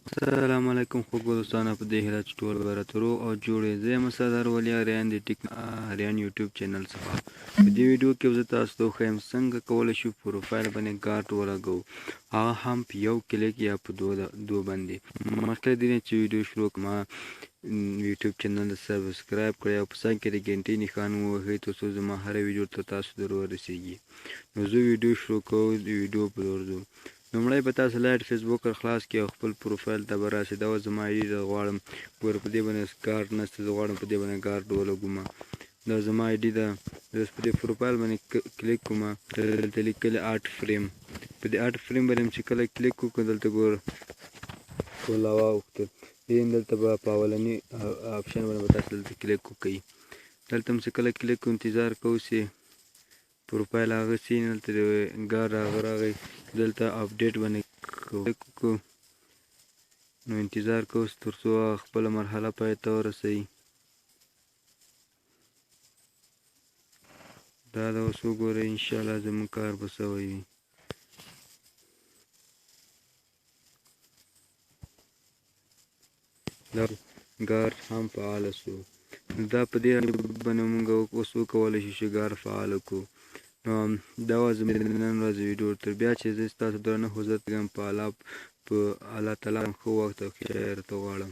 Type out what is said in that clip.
السلام علیکم خوږو دوستانو، په دې هیله چې ټول به راته روغ او جوړ یئ. زه یم سردار ولي اریان د ټیک اریان یوټیوب چینل څخه. په دې ویډیو کې زه تاسو ته وښیم څنګه کولی شو پروفایل باندې ګارډ ولګوو، هغه هم په یو کلیک یا په دوه باندې. مخکې له دې نه چې ویډیو شروع کړم، یوټیوب چینل سبسکرایب کړئ او په څنګ کې د ګنټې نښان ووهئ تر څو زما هره ویډیو ته تاسو در ورسیږي. نو زه ویډیو شروع کوو، د ویډیو په لور ځو. لومړی به تاسو لایټ فیسبوک ور خلاص کړئ او خپل پروفایل ته به راشئ. دا اوس زما آی ډي ده، غواړم ګوره په دې باندې ګارډ نشته، زه غواړم په دې باندې ګارډ ولګوم. دا زما آی ډي ده، زه اوس په دې پروفایل باندې کلیک کوم. دلته لیکلي آرټ فریم، په دې آرټ فریم باندې چې کله کلیک وکړو، دلته ګوره ټول واوښتل. دلته به په اولني آپشن باندې به تاسو دلته کلیک وکړئ. دلته هم چې کله کلیک کوو، انتظار کوو چې پروفایل هغه سي. دلته د ګارډ هغه راغی، دلته اپډیټ باندې کلیک وکړو. نو انتظار کوو تر څو هغه خپله مرحله پای ته ورسوي. دا د اوس وګورئ، انشاءالله زموږ کار به سوی وي. دا ګارډ هم فعاله سو. نو دا په دې باندې موږ اوس وکولی شو چې ګارډ فعاله کړو. نو دا وه زموږ د نن ورځې ویډیو. تر بیا چې زه ستاسو درنه حضور ته په الله تعالی ښه وخت او ښه راته غواړم.